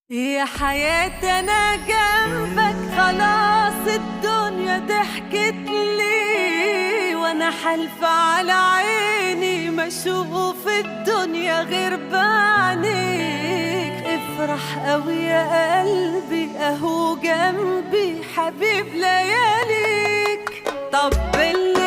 يا حياتي انا جنبك خلاص، الدنيا ضحكت لي وانا حالفة على عيني ما اشوف الدنيا غير بعينيك. افرح قوي يا قلبي اهو جنبي حبيب لياليك. طب اللي